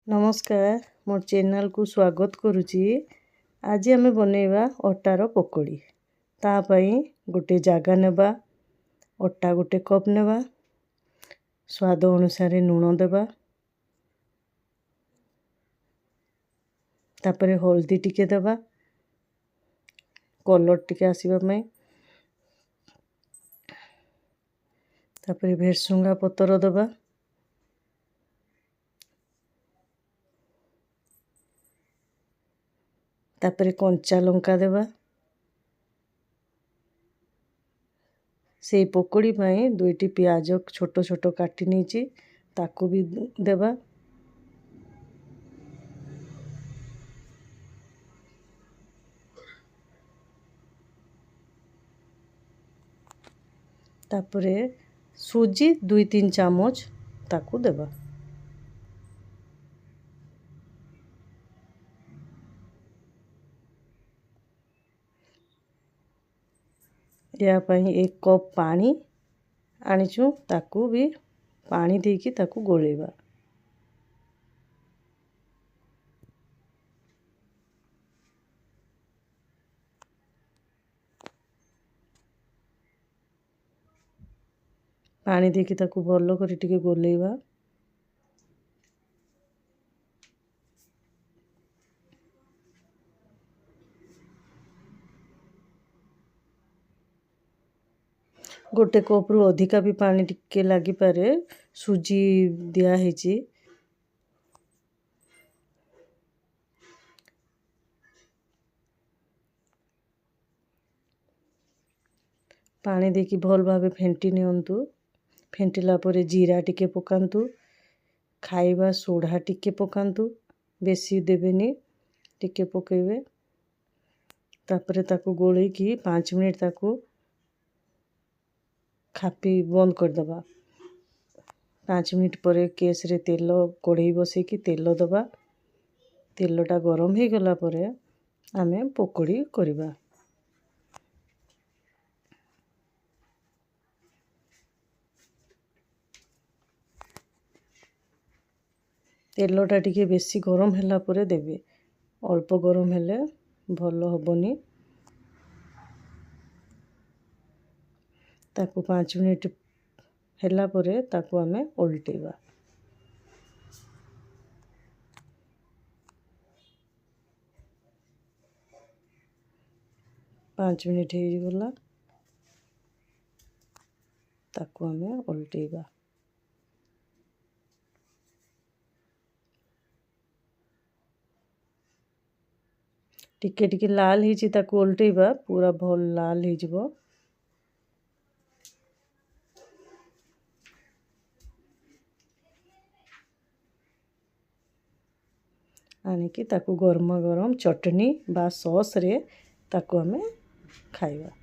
ନମସ୍କାର, ମୋ ଚ୍ୟାନେଲକୁ ସ୍ୱାଗତ କରୁଛି। ଆଜି ଆମେ ବନେଇବା ଅଟାର ପକୋଡ଼ି। ତା ପାଇଁ ଗୋଟେ ଜାଗା ନେବା, ଅଟା ଗୋଟେ କପ୍ ନେବା, ସ୍ୱାଦ ଅନୁସାରେ ଲୁଣ ଦେବା, ତାପରେ ହଳଦୀ ଟିକେ ଦେବା କଲର୍ ଟିକେ ଆସିବା ପାଇଁ, ତାପରେ ଭେରସୁଙ୍ଗା ପତ୍ର ଦେବା, ତାପରେ କଞ୍ଚା ଲଙ୍କା ଦେବା। ସେଇ ପକୋଡ଼ି ପାଇଁ ଦୁଇଟି ପିଆଜ ଛୋଟ ଛୋଟ କାଟି ନେଇଛି, ତାକୁ ବି ଦେବା। ତାପରେ ସୁଜି 2-3 ଚାମଚ ତାକୁ ଦେବା। ଏହା ପାଇଁ 1 କପ୍ ପାଣି ଆଣିଛୁ, ତାକୁ ବି ପାଣି ଦେଇକି ତାକୁ ଗୋଳେଇବା। ପାଣି ଦେଇକି ତାକୁ ଭଲ କରି ଟିକେ ଗୋଳେଇବା। ଗୋଟେ କପ୍ରୁ ଅଧିକା ବି ପାଣି ଟିକେ ଲାଗିପାରେ, ସୁଜି ଦିଆହେଇଛି। ପାଣି ଦେଇକି ଭଲ ଭାବେ ଫେଣ୍ଟି ନିଅନ୍ତୁ। ଫେଣ୍ଟିଲା ପରେ ଜିରା ଟିକେ ପକାନ୍ତୁ, ଖାଇବା ସୋଢ଼ା ଟିକେ ପକାନ୍ତୁ, ବେଶୀ ଦେବେନି, ଟିକେ ପକାଇବେ। ତାପରେ ତାକୁ ଗୋଳେଇକି 5 ମିନିଟ୍ ତାକୁ ଖାପି ବନ୍ଦ କରିଦେବା। 5 ମିନିଟ୍ ପରେ କେସ୍ରେ ତେଲ କଢ଼େଇ ବସେଇକି ତେଲ ଦେବା। ତେଲଟା ଗରମ ହେଇଗଲା ପରେ ଆମେ ପକୋଡ଼ି କରିବା। ତେଲଟା ଟିକେ ବେଶୀ ଗରମ ହେଲା ପରେ ଦେବେ, ଅଳ୍ପ ଗରମ ହେଲେ ଭଲ ହେବନି। ତାକୁ 5 ମିନିଟ୍ ହେଲା ପରେ ତାକୁ ଆମେ ଓଲଟେଇବା। 5 ମିନିଟ୍ ହେଇଗଲା, ତାକୁ ଆମେ ଓଲଟେଇବା। ଟିକେ ଟିକେ ଲାଲ ହେଇଛି, ତାକୁ ଓଲଟେଇବା, ପୁରା ଭଲ ଲାଲ ହେଇଯିବ। ଆଣିକି ତାକୁ ଗରମ ଗରମ ଚଟଣି ବା ସସ୍ରେ ତାକୁ ଆମେ ଖାଇବା।